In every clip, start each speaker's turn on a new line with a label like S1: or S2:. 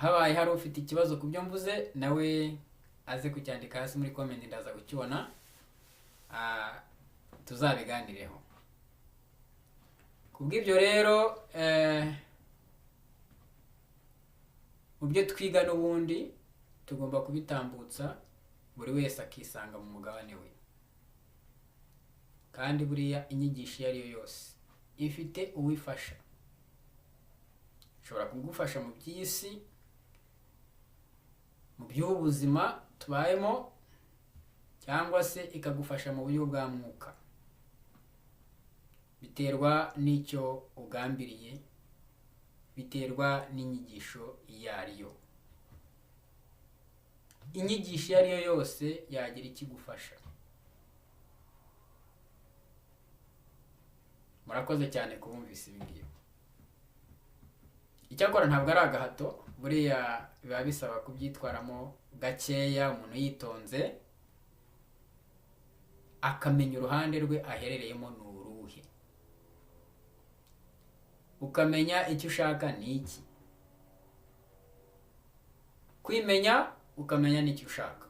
S1: Habaye hari ufite ikibazo ku byo mvuze, nawe aze kucyandika hasi muri comment, ndaza kukibona, tuzabiganireho. Kubw'ibyo rero, mu byo twiga n'ubundi tugomba kubitambutsa, buri wese akisanga mu mugabane we. Kandi buriya inyigisho iyo ari yo yose ifite uwifasha, ishobora kugufasha mu by'isi, mu by'ubuzima tubayemo, cyangwa se ikagufasha mu buryo bwa mwuka. Biterwa n'icyo ugambiriye, biterwa n'inyigisho iyo ari yo. Inyigisho iyo ari yo yose yagira ikigufasha. Murakoze cyane kubumvise ibi ngibi. Icyakora ntabwo ari agahato, buriya biba bisaba kubyitwaramo gakeya, umuntu yitonze akamenya uruhande rwe aherereyemo ni uruhe, ukamenya icyo ushaka ni iki, kwimenya ukamenya n'icyo ushaka,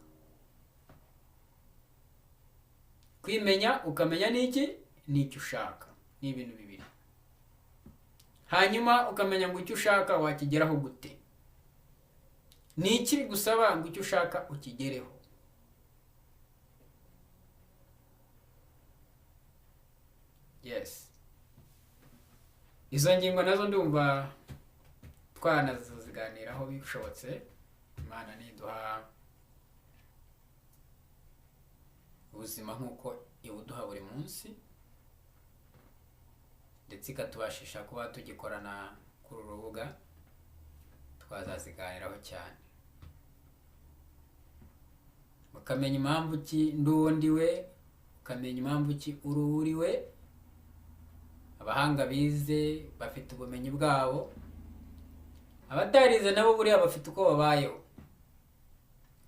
S1: kwimenya ukamenya n'iki n'icyo ushaka, ni ibintu bibiri. Hanyuma ukamenya ngo icyo ushaka wakigeraho gute, ni iki bigusaba ngo icyo ushaka ukigereho. Yes, izo ngingo nazo ndumva twanaziganiraho bishobotse. Imana niduha ubuzima nk'uko ibuduha buri munsi, ndetse ikatubashisha kuba tugikorana kuri uru rubuga, twazaziganiraho cyane, ukamenya impamvu ki ndi uwo ndi we, ukamenya impamvu ki uri uwo uri we. Abahanga bize bafite ubumenyi bwabo, abatarize nabo buriya bafite uko babayeho,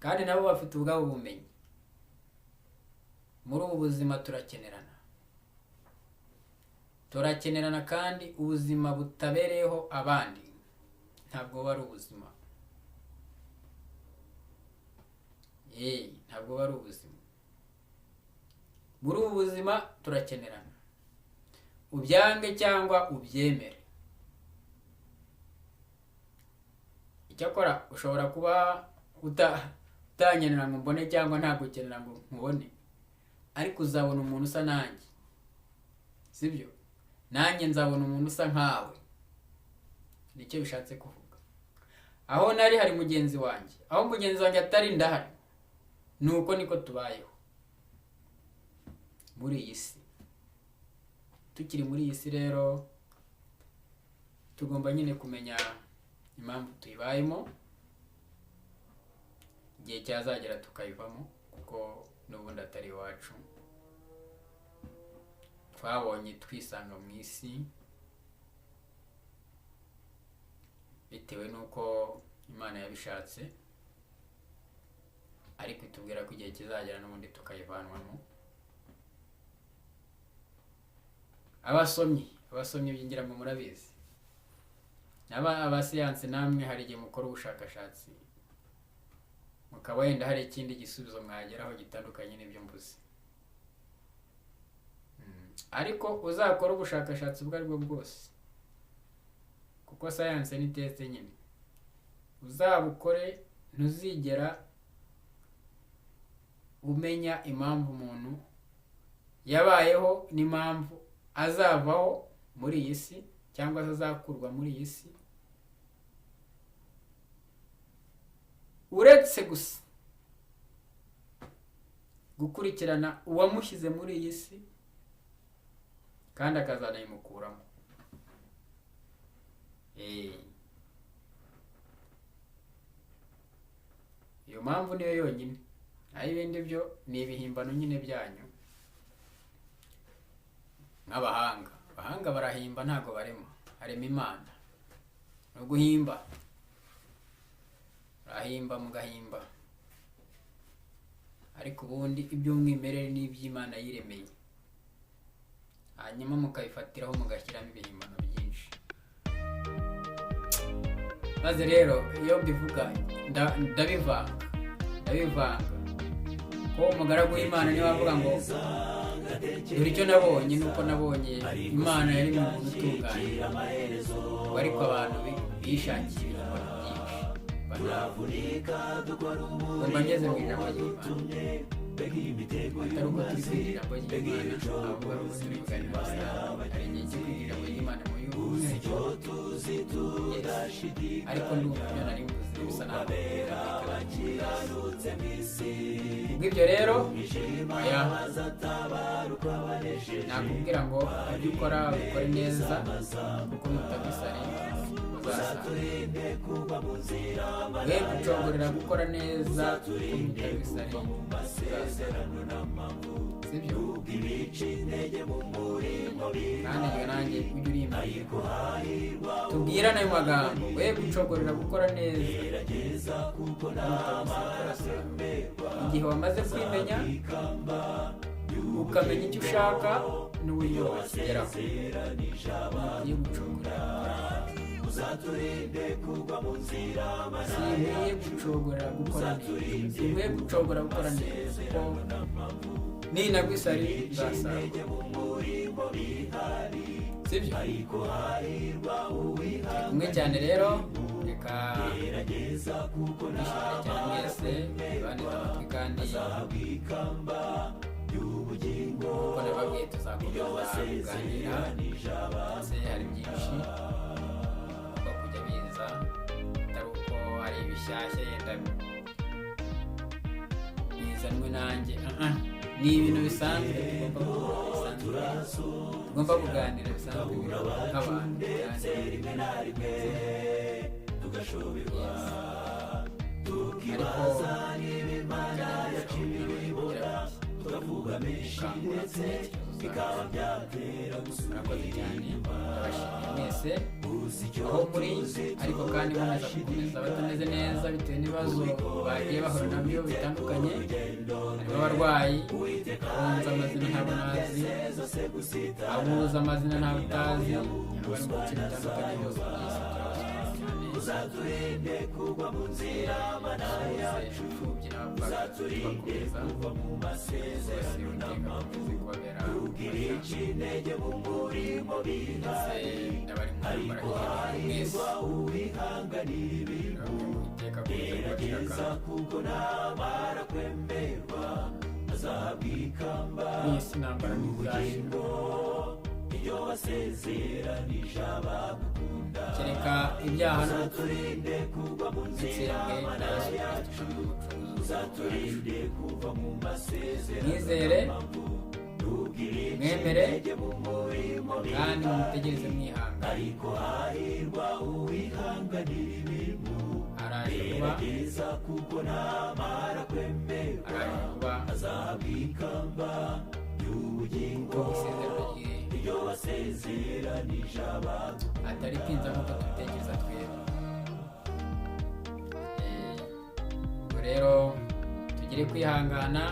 S1: kandi nabo bafite ubwabo bumenyi. Muri ubu buzima turakenerana, turakenerana, kandi ubuzima butabereyeho abandi ntabwo buba ari ubuzima. Ntabwo buba ari ubuzima. Muri ubu buzima turakenerana, ubyange cyangwa ubyemere. Icyakora ushobora kuba utankenera ngo mbone, cyangwa ntagukenera ngo nkubone, ariko uzabona umuntu usa nanjye, sibyo? Nanjye nzabona umuntu usa nkawe. Nicyo bishatse kuvuga. Aho nari hari mugenzi wanjye, aho mugenzi wanjye atari ndahari. Nuko niko tubayeho muri iyi si. Tukiri muri iyi si rero tugomba nyine kumenya impamvu tuyibayemo, igihe cyazagera tukayivamo, kuko n'ubundi atari iwacu. Twabonye twisanga mu isi bitewe n'uko Imana yabishatse, ariko itubwira ko igihe kizagera n'ubundi tukayivanwamo. Abasomyi ngira ngo murabizi, abasiyansi namwe hari igihe mukora ubushakashatsi mukaba wenda hari ikindi gisubizo mwageraho gitandukanye n'ibyo mvuze. Ariko uzakora ubushakashatsi ubwo aribwo bwose, kuko science ni test nyine, uzabukore, ntuzigera umenya impamvu umuntu yabayeho n'impamvu azavaho muri iyi si, cyangwa se azakurwa muri iyi si, uretse gusa gukurikirana uwamushyize muri iyi si kandi akazanayimukuramo. Iyo mpamvu niyo yonyine, naho ibindi byo ni ibihimbano nyine byanyu nk'abahanga. Abahanga barahimba, ntabwo barema, harema Imana. No guhimba, urahimba mugahimba, ariko ubundi iby'umwimerere ni iby'Imana yiremeye, hanyuma mukabifatiraho mugashyiramo ibihimbano byinshi. Maze rero iyo mbivuga ndabivanga, ndabivanga ko umugaragu w'Imana niwe avuga ngo dore icyo nabonye nuko nabonye Imana yari mu muntu utunganye, ariko abantu bishakiye ibintu byinshi. Ngomba ngeze mu ijambo ry'Imana, atari uko turi kwiga ijambo ry'Imana, ahubwo ari uko turi kuganira bisanzwe. Hari igihe cyo kwiga ijambo ry'Imana mu y'umwihariko, ariko ndumva ibyo nari mvuze bisa naho byumvikana. Kubw'ibyo rero, oya, nakubwira ngo ibyo ukora ubikore neza, kuko nutagwa isari uzasanga. We gucogorera gukora neza, kuko nutagwa isari uzasanga, sibyo? Kandi njye nanjye ujye urimbwira, tubwirane ayo magambo: we gucogorera gukora neza, kuko nutagwa isari uzasanga. Igihe wamaze kwimenya, ukamenya icyo ushaka n'uburyo wakigeraho, ntukwiye gucogorera gukora neza. Sinkwiye gucogora gukora neza, sinkwiye gucogora gukora neza, kuko ninagwa isari nzasanga, sibyo? Turi kumwe cyane rero, reka ndishimire cyane mwese baneze amatwi, kandi kuko nababwiye tuzakomeza kuganira, ndetse hari byinshi bigomba kujya biza, atari uko ari ibishyashya yenda bizanwe nanjye. Ni ibintu bisanzwe tugomba gukora, bisanzwe tugomba kuganira, bisanzwe biriho nk'abantu tuganira. Yes. Ariko bikajya birushaho kugira gukangura intekerezo zacu. Murakoze cyane, ndabashimiye mwese aho muri, ariko kandi nkomeza gukomeza abatameze neza bitewe n'ibibazo bagiye bahura nabyo bitandukanye. Harimo abarwayi, abunze amazina ntabwo nazi, abuze amazina ntabwo utazi, abari mu bice bitandukanye byose by'isi, turabasuhuza cyane. Dusuhuze imfubyi n'abapfakazi, tubakomeza bose. Uwiteka akomeze kubabera umufasha, ndetse n'abari mu ntambara hirya no hino mwese, ndababwira ngo Uwiteka akomeze kubacira akantu. Muri iyi si intambara ntizashira, kereka ibyaha n'urupfu bitsembwe na Yesu Kristo Umwami n'Umucunguzi wacu. Mwizere, mwemere, kandi mumutegereze mwihangane. Araje vuba, araje vuba, kuko isezerano rye atari tinza nk'uko tubitekereza twebwe. Ubwo rero tugire kwihangana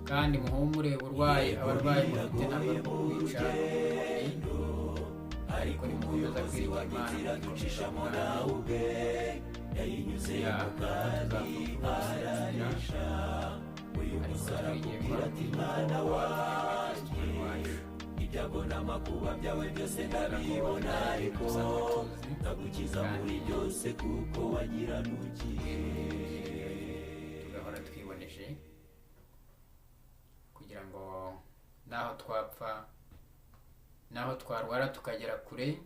S1: kandi muhumure. Uburwayi abarwayi mufite ntabwo ari ukwica umubiri, ariko nimukomeza kwiringira Imana, mugikomeza Umwami, ya tuzapfa gusinzira, ariko twiringire ko hari umuzuko w'abapfuye muri Kristo Umwami wacu. Kubera ko atari ibintu dusanzwe tuzi, kandi tugahora twiboneje kugira ngo naho twapfa, naho twarwara tukagera kure,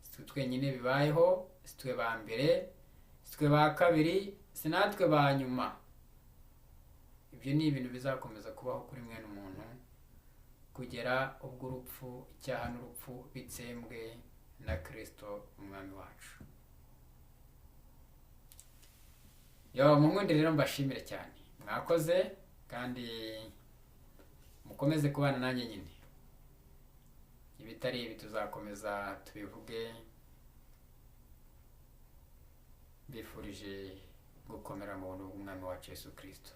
S1: si twenyine bibayeho, si twe ba mbere, si twe ba kabiri, si natwe ba nyuma. Ibyo ni ibintu bizakomeza kubaho kuri mwene umuntu kugera ubwo urupfu, icyaha n'urupfu bitsembwe na Kristo Umwami wacu. Yo munkunde rero mbashimire cyane, mwakoze, kandi mukomeze kubana nanjye nyine. Ibitari ibi tuzakomeza tubivuge. Mbifurije gukomera mu buntu bw'Umwami wacu Yesu Kristo.